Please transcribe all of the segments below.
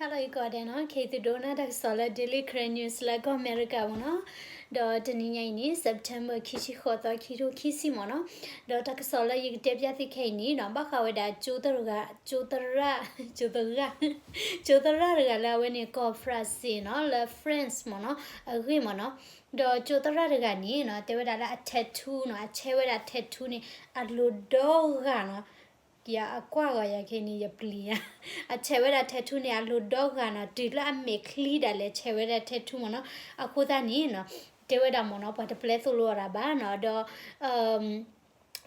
Hello ယကိးဂၤဒဲးနီၤ, ခဲအံၤသုဒိကနၣ်တၢ်ကစီၣ်လၢ Daily Karen News လၢကီၢ်အမဲရကၤမ့ၢ်နီၤ, ဒီးတနံၤညါအံၤန့ၣ် September ခံဆံဃိးသီ ခံထိခံဆံမ့ၢ်နီၤ, ဒီးတၢ်ကစီၣ်လၢယကတဲပျၢ်သုခဲအံၤန့ၣ်နီၤ ဘၣ်ဃးဝဲဒၣ်ကၠိသရၣ်, ကၠိသရၣ်, ကၠိသရၣ်တဂၤလၢအဝဲန့ၣ် ကီၢ် France နီၤ လၢ France မ့ၢ်နီၤ အဂ့ၢ်မ့ၢ်နီၤ, ဒီးကၠိသရၣ်တဂၤန့ၣ်နီၤ တဲဝဲဒၣ်လၢအ tattoo နီၤ အဆဲးဝဲဒၣ် tattoo န့ၣ် အလိၤဒီဂၤနီၤ ယကွၢ်ဂီၤယၤခဲအံၤန့ၣ် ယပျံၤယၤ, အဆဲးဝဲဒၣ် tattoo န့ၣ် အလိၤဒီဂၤနီၤ တုၤလၢအမဲာ်ချံဒၣ်လဲာ်ဆဲးဝဲဒၣ် tattoo မ့ၢ်နီၤ, အဃိသတးန့ၣ်နီၤ တဲဝဲဒၣ်မ့ၢ်နီၤ ပှၤတပျဲသိၣ်လိအီၤဒၣ်ဘၣ်နီၤ, ဒီး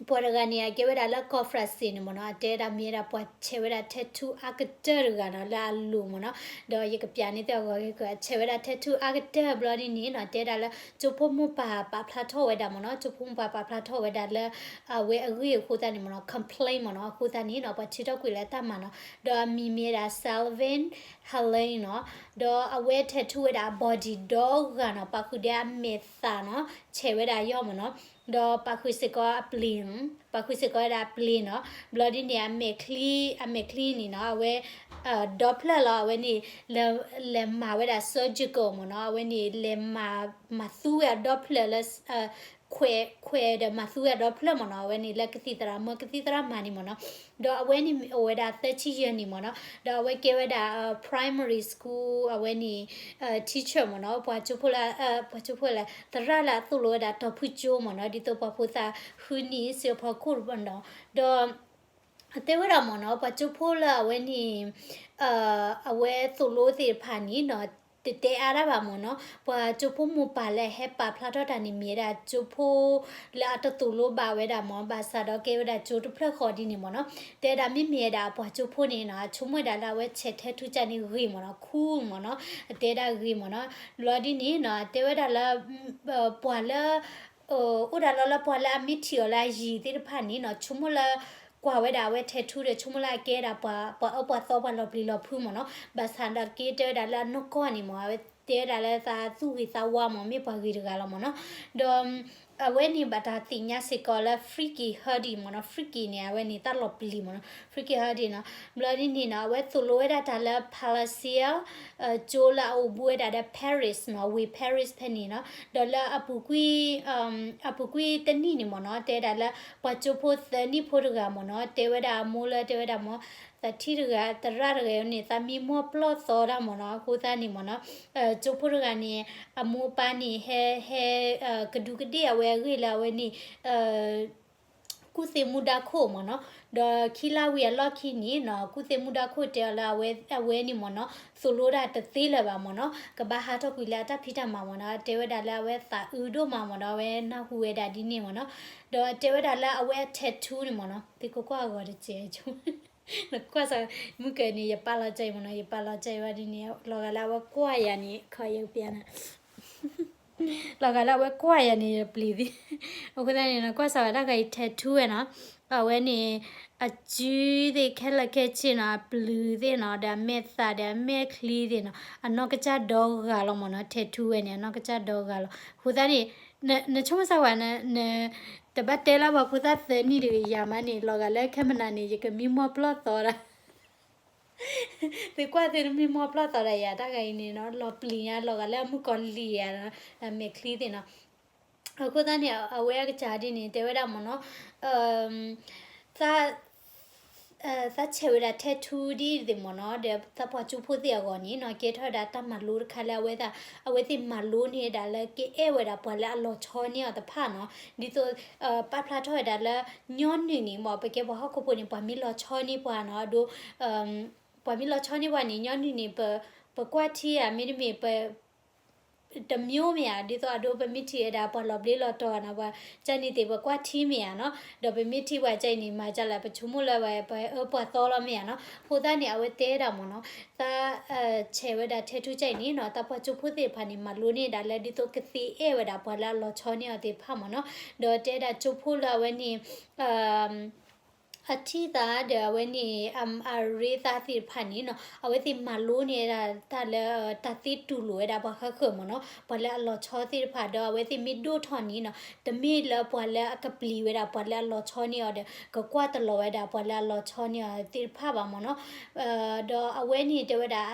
ပှၤတဂၤန့ၣ် အကဲဝဲဒၣ်လၢကီၢ် France န့ၣ်မ့ၢ်နီၤ အတဲဒၣ်မ့ၢ်ဝဲဒၣ်ပှၤဆဲးဝဲဒၣ် tattoo အါကတၢၢ်တဂၤနီၤ လၢအလိၤမ့ၢ်နီၤ, ဒီးယကပျးန့ၢ်သုအဂီၤက့ၤ အဆဲးဝဲဒၣ် tattoo အါကတၢၢ်ဘျီဒ်န့ၣ်နီၤ တဲဒၣ်လၢ ကၠိဖိမိၢ်ပၢ်ပာ်ဖျါထီၣ်ဝဲဒၣ်မ့ၢ်နီၤ, ကၠိဖိမိၢ်ပၢ်ပာ်ဖျါထီၣ်ဝဲဒၣ်လၢ အဝဲအဂ့ၢ်အဃိသတးန့ၣ်မ့ၢ်နီၤ complain မ့ၢ်နီၤ, အဃိသတးန့ၣ်နီၤ ပှၤထံၣ်ထီၣ်ကွံာ်လၢတၢ်မၤနီၤ, ဒီးအမံၤမ့ၢ်ဝဲဒၣ် Salvin Haleine နီၤ, ဒီးအဝဲ tattoo ဝဲဒၣ်အ body ဒီဂၤနီၤ, ပာ်ဃုာ်ဒီးအမဲာ်သၣ်နီၤ, ဆဲးဝဲဒၣ်အယီၢ်မ့ၢ်နီၤ, ဒီးပာ်ဃုာ်စ့ၢ်ကီးအပျ့ၤ, ပာ်ဃုာ်စ့ၢ်ကီးဝဲဒၣ်အပျ့ၤနီၤ, ဘျီဒ်န့ၣ် အမဲာ်ချံ, အမဲာ်ချံန့ၣ်နီၤ အဝဲ ဒီဖျၢၣ်လီၤ အဝဲန့ၣ် လဲၤမၤဝဲဒၣ် surgical မ့ၢ်နီၤ, အဝဲန့ၣ် လဲၤမၤ, မၤသူဝဲအဒီဖျၢၣ်လၢ ခွဲး, ခွဲးဒီးမၤသူဝဲအဒီဖျၢၣ်မ့ၢ်နီၤ, အဝဲန့ၣ်လၢကသံၣ်သရၣ်မၢကသံၣ်သရၣ်မၤန့ၣ်မ့ၢ်နီၤ, ဒီးအဝဲန့ၣ်အိၣ်ဝဲဒၣ်သၢဆံယဲၢ်နံၣ်မ့ၢ်နီၤ, ဒီးအဝဲကဲဝဲဒၣ် primary school အဝဲန့ၣ် teacher မ့ၢ်နီၤ, ပှၤကၠိဖိလၢ, ပှၤကၠိဖိလၢ သရၣ်လၢအသိၣ်လိဝဲဒၣ်တီၤဖုကၠိမ့ၢ်နီၤ, ဒ်သိးပှၤဖိသၣ်ဃုနံၣ် စ့ၢ်ကီးဖီခိၣ်တဘျီနီၤ, ဒီး အတဲဝဲဒၣ်မ့ၢ်နီၤ ပှၤကၠိဖိလၢအဝဲန့ၣ် အဝဲသိၣ်လိသ့ၣ်တဖၣ်န့ၣ်နီၤ တတဲအါတၢ်ဘၣ်မ့ၢ်နီၤ, ပှၤကၠိဖိမိၢ်ပၢ်လၢအဟဲပာ်ဖျါထီၣ်တၢ်န့ၣ် မ့ၢ်ဝဲဒၣ်ကၠိဖိလၢအတသိၣ်လိဘၣ်ဝဲဒၣ်မ့ၢ် ဘၣ်ဆၣ်ဒီးကဲဝဲဒၣ်ကၠိတဖျၢၣ်ဃီဒ်န့ၣ်မ့ၢ်နီၤ, တဲဒၣ်မ့မ့ၢ်ဝဲဒၣ်အပှၤကၠိဖိန့ၣ်နီၤ အဆိကမိၣ်ဝဲဒၣ်လၢအဝဲဆဲး tattoo ကၢ်န့ၣ်ဂ့ၤမ့ၢ်နီၤ cool မ့ၢ်နီၤ အတဲဒၣ်ဂ့ၤမ့ၢ်နီၤ, ဘျီဒ်န့ၣ်နီၤ တဲဝဲဒၣ်လၢ ပှၤလၢ အိၣ်ဒၣ်လီၤလၢပှၤလၢအမ့ၢ်ထံၣ်အီၤလၢအယံၤသ့ၣ်တဖၣ်န့ၣ်နီၤ ဆိကမိၣ်လၢ ကွၢ်ဝဲဒၣ်အဝဲ tattoo ဒီး ဆိကမိၣ်လၢအကဲဒၣ်ပှၤအၢပှၤသီပှၤလီၤပျံၤလီၤဖုးမ့ၢ်နီၤ, ဘၣ်ဆၣ်ဒီးက့တဲဝဲဒၣ်လၢအနီၢ်ကီၢ်န့ၣ်မ့ၢ် အဝဲတဲဝဲဒၣ်လၢသးသူၣ်ဂ့ၤသးဝါမ့ၢ် မ့ၢ်ပှၤဂ့ၤတဂၤလီၤမ့ၢ်နီၤ, ဒီး အဝဲန့ၣ်ဘၣ်တၢ်သ့ၣ်ညါစ့ၢ်ကီးလၢ Frankie Hardy မ့ၢ်နီၤ, Frankie န့ၣ် အဝဲန့ၣ်တၢ်လီၤပျံၤမ့ၢ်နီၤ, Frankie Hardy နီၤ, ဘျီဒ်န့ၣ်နီၤ အဝဲသိၣ်လိဝဲဒၣ်တၢ်လၢ Palazzo ကၠိလၢအအိၣ်ဘူးဝဲဒၣ်ဒီး Paris နီၤ, ဝ့ၢ် Paris ဖဲန့ၣ်နီၤ, ဒီးလၢအပူၤကွံာ် အပူၤကွံာ်တနံၣ်န့ၣ်မ့ၢ်နီၤ တဲဒၣ်လၢ ပှၤကၠိဖိသၢနံၣ်ဖိတဂၤမ့ၢ်နီၤ တဲဝဲဒၣ်အမိၢ်လၢတဲဝဲဒၣ်မ့ၢ် သးထံၣ်တဂၤ သရၣ်တဂၤန့ၣ် သးမံမီၢ်ပျီၢ်သီတၢ်မ့ၢ်နီၤ, အဃိသတးန့ၣ်မ့ၢ်နီၤ ကၠိဖိတဂၤန့ၣ် အမိၢ်အပၢ်န့ၣ် ဟဲ ဟဲ ကဒူးကဒ့ၣ်အဝဲအဂ့ၢ်လၢအဝဲန့ၣ် ကူၣ်သ့မူဒါခိၣ်မ့ၢ်နီၤ, ဒီးခံလါဝံၤအလီၢ်ခံန့ၣ်နီၤ ကူၣ်သ့မူဒါခိၣ်တဲအီၤလၢအဝဲ အဝဲန့ၣ်မ့ၢ်နီၤ သိၣ်လိဒၣ်တသ့လၢၤဘၣ်မ့ၢ်နီၤ, ကဘၣ်ဟးထီၣ်ကွံာ်လၢအတၢ်ဖံးတၢ်မၤမ့ၢ်နီၤ, တဲဝဲဒၣ်လၢအဝဲသးအုးဒိၣ်မးမ့ၢ်နီၤ, အဝဲနၢ်ဟူဝဲဒၣ်ဒ်န့ၣ်မ့ၢ်နီၤ, ဒီးတဲဝဲဒၣ်လၢအဝဲအ tattoo န့ၣ်မ့ၢ်နီၤ သုကကွၢ်အဂီၢ်တစဲး နကွၢ်စး မုၢ်ကန့ၣ် ယပာ်လီၤကၢအံၤမ့ၢ်နီၤ, ယပာ်လီၤကၢအံၤဝဲဒ်န့ၣ် လီၤဂာ်လၢအဝဲကွၢ်ယၤန့ၣ် ခီယကပျးနၤ လီၤဂာ်လၢအဝဲကွၢ်ယၤန့ၣ် ယပျံၤသ့, အဃိသတးန့ၣ်နီၤ ကွၢ်စးဝဲတၢ်ဂၤအံၤ tattoo ဝဲနီၤ, အဝဲန့ၣ် အစုသ့ၣ်ခဲလၢာ်ခဲဆ့နီၤ အပျုၤသ့ၣ်နီၤ ဒီးအမဲာ်သၣ်ဒီးအမဲာ်ချံသ့ၣ်နီၤ အနီၢ်ကစၢ်ဒီဂၤလီၤမ့ၢ်နီၤ, tattoo ဝဲန့ၣ် အနီၢ်ကစၢ်ဒီဂၤလီၤ, အဃိသတးန့ၣ် နဆိကမိၣ်စးဝဲ နတဘၣ်တဲလၢပှၤဖိသၣ်သၢနံၣ်တဂ့ၤယၤမးန့ၣ် လီၤဂာ်လၢခဲမနၤန့ၣ် ယကမံမီၢ်ပျီၢ်သီဒၣ် သုကွၢ်သုတမံမီၢ်ပျီၢ်သီဒၣ်ယၤ တၢ်ဂၤအံၤန့ၣ်နီၤ လီၤပျံၤညါ လီၤဂာ်လၢအမုၣ်ကီၤလံၤယၤ မဲာ်ချံသ့ၣ်နီၤ, အဃိသတးန့ၣ် အဝဲအကစၢ်ဒ်န့ၣ် တဲဝဲဒၣ်မ့ၢ်နီၤ သး သးဆဲးဝဲဒၣ် tattoo ဒ်သ့ၣ်မ့ၢ်နီၤ ဒီးသးပှၤကၠိဖိသ့ၣ်အဂီၢ်န့ၣ်နီၤ ကဲထီၣ်ဝဲဒၣ်တၢ်မၤလိတခါလၢအဝဲသ့ၣ် အဝဲသ့ၣ်မၤလိန့ၢ်ဝဲဒၣ်လၢကအဲၣ်ဝဲဒၣ်ပှၤလၢအလီၤဆီန့ၢ်အီၤတဖၣ်နီၤ ဒ်သိး ပာ်ဖျါထီၣ်ဝဲဒၣ်လၢ ညီနုၢ်န့ၣ်မ့ၢ် ပကဲပှၤဟီၣ်ခိၣ်ဖိန့ၣ် ပှၤမ့ၢ်လီၤဆီန့ၢ်ပှၤနီၤ အဒိ ပှၤမ့ၢ်လီၤဆီန့ၢ်ပှၤန့ၣ် ညီနုၢ်န့ၣ် ပ ပကွၢ်ထံဧါ မ့တမ့ၢ်ပ တမျိုးမ့ၢ်ဧါ ဒ်သိးအဒိပမ့ၢ်ထံၣ်ဝဲဒၣ်ပှၤလီၤဘျ့လီၤတီၤနီၤ ပှၤကန့ၣ်သ့ၣ် ပကွၢ်ထံမ့ၢ်ဧါနီၤ ဒီးပမ့ၢ်ထံၣ်ပှၤကန့ၣ် မၤကလၢပဆိကမိၣ်လၢပှၤအၢပှၤသီလီၤမ့ၢ်ဧါနီၤ အဃိသတးန့ၣ် အဝဲတဲဒၣ်မ့ၢ်နီၤ သး ဆဲးဝဲဒၣ် tattoo ကန့ၣ်နီၤ သးပှၤကၠိဖိသ့ၣ်တဖၣ်န့ၣ် မၤလိန့ၢ်ဒၣ်လၢဒ်သိးကသ့အဲၣ်ဝဲဒၣ်ပှၤလၢအလီၤဆီန့ၢ်အီၤသ့ၣ်တဖၣ်မ့ၢ်နီၤ ဒီးတဲဒၣ်ကၠိဖိလၢအဝဲန့ၣ် အ အထံၣ်သးဒီးအဝဲန့ၣ် အရ့သးသ့ၣ်တဖၣ်န့ၣ်နီၤ အဝဲသ့ၣ်မၤလိန့ၢ်ဒၣ်တၢ်လၢ တၢ်သ့တူၢ်လိာ်ဝဲဒၣ်ပှၤဃၣ်ဃၢၤမ့ၢ်နီၤ ပှၤလၢအလီၤဆီသ့ၣ်တဖၣ် ဒီးအဝဲသ့ၣ်မ့ၢ်ဒိၣ်ထီၣ်န့ၣ်နီၤ တမ့ၢ်လၢပှၤလၢအကပျံၤဝဲဒၣ်ပှၤလၢအလီၤဆီန့ၢ်အီၤဒီး ကကွၢ်တလီၤဝဲဒၣ်ပှၤလၢအလီၤဆီန့ၢ်အီၤသ့ၣ်တဖၣ်ဘၣ်မ့ၢ်နီၤ ဒီးအဝဲန့ၣ်တဲဝဲဒၣ်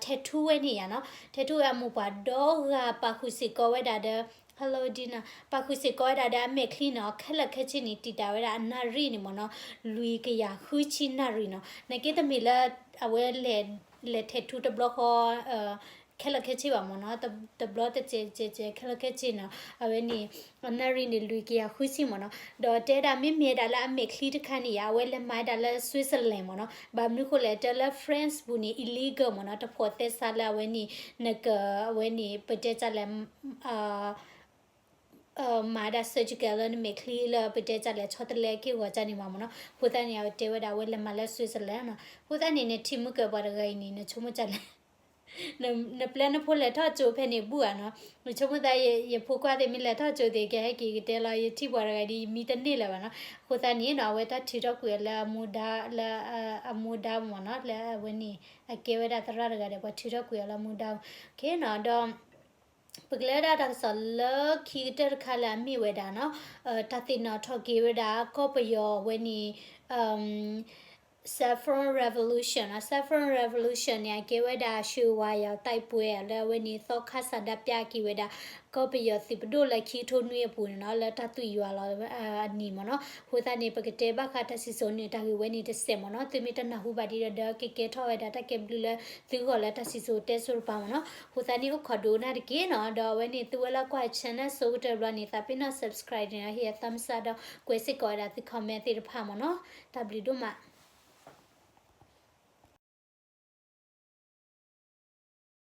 tattoo ဝဲန့ၣ်ယါနီၤ tattoo ဝဲအမိၢ်ပှၢ်ဒီဂၤပာ်ဃုာ်စ့ၢ်ကီးဝဲဒၣ်ဒီး Hello Dina ပာ်ဃုာ်စ့ၢ်ကီးဝဲဒၣ်ဒီးအမဲာ်ချံနီၤ ခဲလၢာ်ခဲဆ့န့ၣ် တံာ်တာ်ဝဲဒၣ်အနၣ်ရံၣ်န့ၣ်မ့ၢ်နီၤ လွံၢ်ကယၤဃုဆံနၣ်ရံၣ်နီၤ နာ်က့တမ့ၢ်လၢ အဝဲလဲၤ လဲၤ tattoo တဘျီဃီ ခဲလၢာ်ခဲဆ့ဘၣ်မ့ၢ်နီၤ တဘျီတစဲးစဲးစဲး ခဲလၢာ်ခဲဆ့နီၤ အဝဲန့ၣ် အနၣ်ရံၣ်န့ၣ် လွံၢ်ကယၤဃုဆံမ့ၢ်နီၤ ဒီးတဲဒၣ်မ့မ့ၢ်ဒၣ်လၢအမဲာ်ချံတခါန့ၣ်ယါ အဝဲလဲၤမၤဒၣ်လၢ Switzerland မ့ၢ်နီၤ ဘၣ်မနုၤဃိလဲၣ် တဲလၢ France ပူၤန့ၣ် illegal မ့ၢ်နီၤ တဖိးသဲစးလၢအဝဲန့ၣ် နက အဝဲန့ၣ် ပတဲတၢ်လဲၣ် မၤဒၣ် surgical လၢနမဲာ်ချံလၢပတဲတၢ်လဲၣ် ဆီတလဲက့ၢ်ဂီၤကၢ်န့ၣ်မ့ၢ်နီၤ အဃိသတးန့ၣ် အဝဲတဲဝဲဒၣ်အဝဲလဲၤမၤလၢ Switzerland နီၤ အဃိသတးန့ၣ် နထံၣ်မုၢ်ကၢၤပှၤတဂၤအံၤန့ၣ် နဆိကမိၣ်တၢ်လဲၣ် နပျဲနဖိလဲၤထီၣ်ကၠိဖဲန့ၣ်ဘူၣ်ဧါနီၤ နဆိကမိၣ်သး ယဖိခွါသ့ၣ်မ့ၢ်လဲၤထီၣ်ကၠိသ့ၣ် ကဟဲက့ၤကတဲလီၤ ယထံၣ်ပှၤတဂၤဒ်အံၤ မံတန့ၢ်လၢၤဘၣ်နီၤ အဃိသတးန့ၣ်နီၤ အဝဲတၢ်ထုးထီၣ်ကွံာ်အီၤလၢအမူဒါ လၢအမူဒါမ့ၢ်နီၤ လၢအဝဲန့ၣ် အကဲဝဲဒၣ်သရၣ်တဂၤဒီး ပှၤထုးထီၣ်ကွံာ်အီၤလၢအမူဒါ က့နီၤ ဒီး ပကလဲၤဝဲဒၣ်တၢ်ကစီၣ်လၢခံကတၢၢ်တခါလၢအမ့ၢ်ဝဲဒၣ်နီၤ တၢ်သ့ၣ်နီၣ်ထီၣ်က့ၤဝဲဒၣ် ကီၢ်ပယီၤအဝဲန့ၣ် Saffron Revolution နီၤ Saffron Revolution န့ၣ် အကဲဝဲဒၣ် ရွှေဝါရောင်တိုက်ပွဲ လၢအဝဲန့ၣ် သီခါစၢ်ဒၣ်ပျၢ်က့ၤဝဲဒၣ် ကီၢ်ပယီၤသုးပဒိၣ်လၢခံကထိနွံအပူၤန့ၣ်နီၤ လၢတၢ်သွံၣ်ယွၤလီၤအနံၤမ့ၢ်နီၤ အဃိသတးန့ၣ် ပကတဲဘၣ်ဃးတၢ်စံၣ်စိၤနုာ်တၢ်ဂ့ၢ်ဝဲန့ၣ်တစဲးမ့ၢ်နီၤ သုမ့ၢ်တနၢ်ဟူဘၣ်ဒ်ဒီး ကကဲထီၣ်ဝဲဒၣ်တၢ်ကဲဘျုးလၢသုဂီၢ်လၢတၢ်စံၣ်စိၤတဲစိၤတပၤမ့ၢ်နီၤ အဃိသတးန့ၣ် အိၣ်ခိးဒိကနၣ်တက့ၢ်နီၤ ဒီးအဝဲန့ၣ် သုဝဲလၢကွၢ် channel စိၤကတၢၢ်ဘျီန့ၣ် သးပ့ၤနီၣ် subscribe န့ၣ် ဟ့ၣ် thumbs up ဒီးကွဲးစ့ၢ်ကီးဝဲဒၣ်သု comment သ့ၣ်တဖၣ်မ့ၢ်နီၤ တၢ်ဘျုးဒိၣ်မး